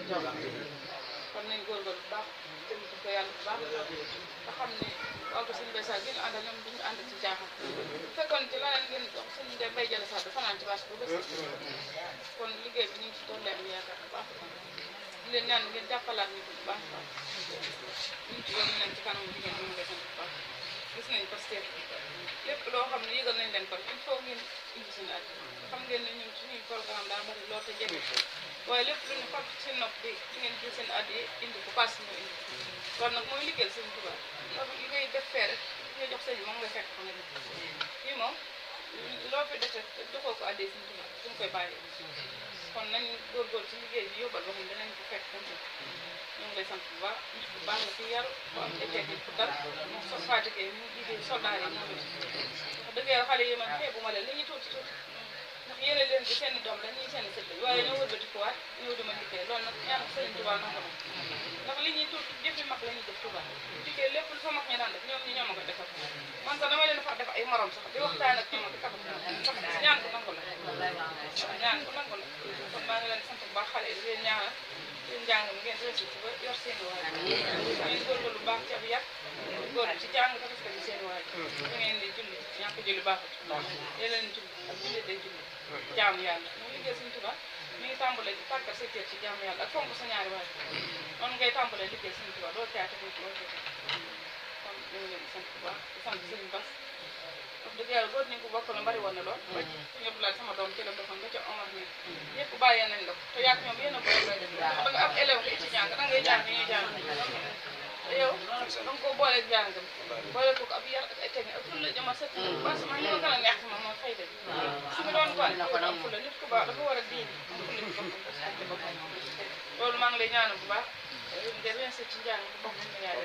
kon nañ góorgóorlu bu baax jëm ko yàlla bu baax nga xam ne waa ko suñu béykat gi ñu àndal ñoom duñu ànd ci jaaxal bu fekkoon ci leneen ngeen dox suñu dem bay jël sax du fanaan ci bâche bu bës kon liggéey bi ñu ngi ci doon leen yaakaar bu baax di leen ñaan ngeen jàppalaat ñu bu baax a baax ñu ci yoon nañ ci kanam jigéen ñi ngay sant bu baax gis nañ parce que lépp loo xam ne yëgal nañ leen kon il faut ngeen indi seen at xam ngeen ne ñun suñuy programme daa bari lool te jege waaye lépp lu ñu fab seen nopp di ngeen jël seen at yi indi ko pass ñu indi loolu nag mooy liggéeyal seen tubaab ndax li ngay def fee rek li ngay jox sëñ moom nga fekk fa nga def fii moom loo fi defee joxoo ko addee seen tubaab su koy bàyyi kon nañ góorgóorlu ci liggéey bi yóbbal boo xam ne danañ ko fekk comme ça ñu ngi lay sant bu baax nit bu baax la fi yaru bu am été nit bu dal moom so fatigué mu jiite soldat yi moom it wax dëgg yàlla xale yi man xeebu ma leen li ñuy tuuti tuuti ndax yéene leen di seen doom la ñuy seen sët lañ waaye ñoo wëlbati ko waat ñëw di ma liggéey loolu nag ñaan sëriñ Tuubaa nangu na ndax li ñuy tuuti jëf yu mag la ñuy def Tuubaa liggéey lépp lu fa mag ñi daan def ñoom ñi ñoo ma ko defal man sax dama leen fa def ay morom sax di waxtaan ak ñoom di tabax ñoom sax ñaan ko nangu la ñaan ko nangu la kon maa ngi leen sant bu baax xale yi di leen ñaanal seen njàng mi ngeen réussir ci ba yor seen waay ngeen góorgóorlu baax ci ab yàq góor ci jàng te def ko ci seen waay da ngeen di julli ñàkk julli baaxut yéen leen julli ak julli day julli jaamu yàlla ñu liggéey suñu Tuubaa mi ngi tàmbalee ci tàggat sa cër ci jaamu yàlla ak fonk sa ñaari waay noonu ngay tàmbalee liggéey suñu Tuubaa doo caate ko doo caate kon ñu ngi leen di sant bu baax di sant sëñ Bass wax dëgg yàlla góor ñu ko bokk na bari woon na lool suñu Abdoulaye sama doom ci la doxoon ba ca Omar mi ñëpp bàyyee nañ la ko te yàgg ñoom yéen a bokk lay def da nga am élève nga étudiant da ngay jàng ñuy jàng yow da nga ko booleeg jàngam boole ko ab yar ak ay technique ak fulla jama sëkk parce que man li ma gën a neex ci moom mooy fay dem suñu doon ko am fulla nit ku baax dafa war a diin am fulla ci boppam loolu maa ngi lay ñaanal bu baax de réussir ci njàng bu bokk ci yaay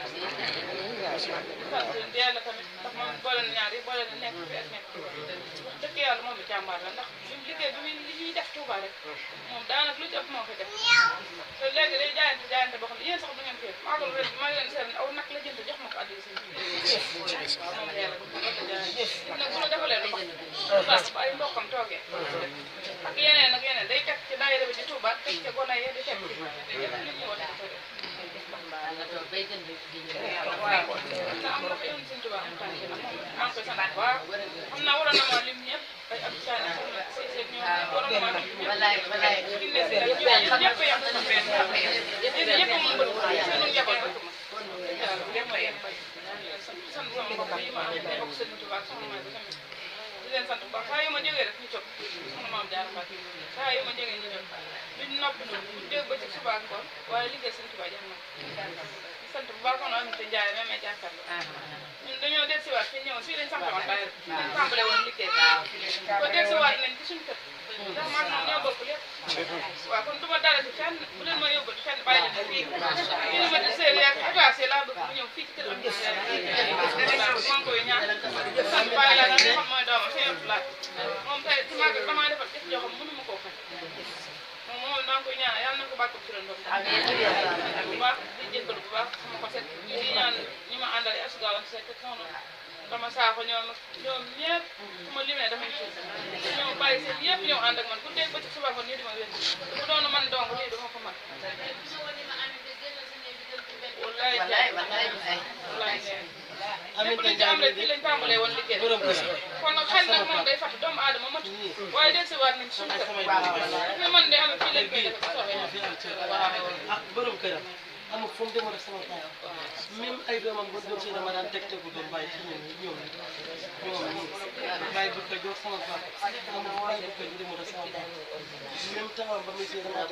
sant yàlla tamit ndax moom boole na ñaar yi boole na nekk fi ak nekk wax dëgg yàlla moom bi jàmbaar la ndax liggéey bi li ñuy def Touba rek moom daanaka lu ci ëpp moo koy def te léegi day jaayante boo xam ne yéen sax du ngeen fi maagal ren maa ngi leen seetlu aw nag la jënd jox ma ko addi seen waaw moom yàlla bu nag bu la defalee lu baax ba ay mbokkam toogee ak yeneen day teg ci daayira bi di Touba teg ci gone yi di teg ci yëpp li ñu war a def waaw na am na yoon seen Touba am tànk maa ngi koy sant bu baax xam naa waroon na ma lim ñëpp ay ab caane si ñoom waroon na ma lim ñëpp ñëpp yam sama benn ñëpp mu bëgg seenu njaboot bëgg ma lépp yem sant sama mbokk yi ma am bokk seen Touba soxna May ba tamit di leen sant bu baax saa yu ma jógee rek ñu topp soxna maam Diarra Mbacke saa yu ma jógee ñu topp duñ noppi ñu dégg ba ci suba ak ngoon waaye liggéey seen Touba jar na sant bu baax soxna Aminata Ndiaye même jàkkaarloo ñun dañoo dellusiwaat fi ñëw fii lañ sampaloon daay rek dañ tàmbale woon liggéey ko dellusiwaat nañ ci suñu kër ndax man moom ñoo bokk lépp waaw kon du ma dara ci fenn bu leen ma yóbbu fenn bàyyi leen fii ñu ma di seer yaa étage laa bëgg bu ñëw fii ci kër am maa ngi koy ñaan sant bàyyi laa nga xam mooy doomam seen laaj moom tey ci màgg damaa defal jëf joo xam mënu ma koo fay moom maa ngi koy ñaan yàlla na ko bàkk ci ren bu baax di jéggalu bu baax sama ko set di ñaan ñi ma àndal yi asugaawan sekk soxna dama saako ñoom ñëpp su ma limee damay tuuti ñoom bàyyi seen yëpp ñëw ànd ak man ku dégg ba ci suba ko nii di ma wér bu doon man dong lii dama ko mën wallaay lépp luñ ci am rek fii lañ tàmbalee woon liggéey kon nag xel nag moom day fàtte doomu aadama matu waaye del si waat nañ suñu kër ne man de am fii lañ koy def ak borom këram amul fu mu demoon ak sama taay même ay doomam bu doon si dama daan tegu doon bàyyi ci ñoom bàyyi bu ko jox sama papa amul bàyyi bu ko demoon ak sama taay même taxawam ba muy si dama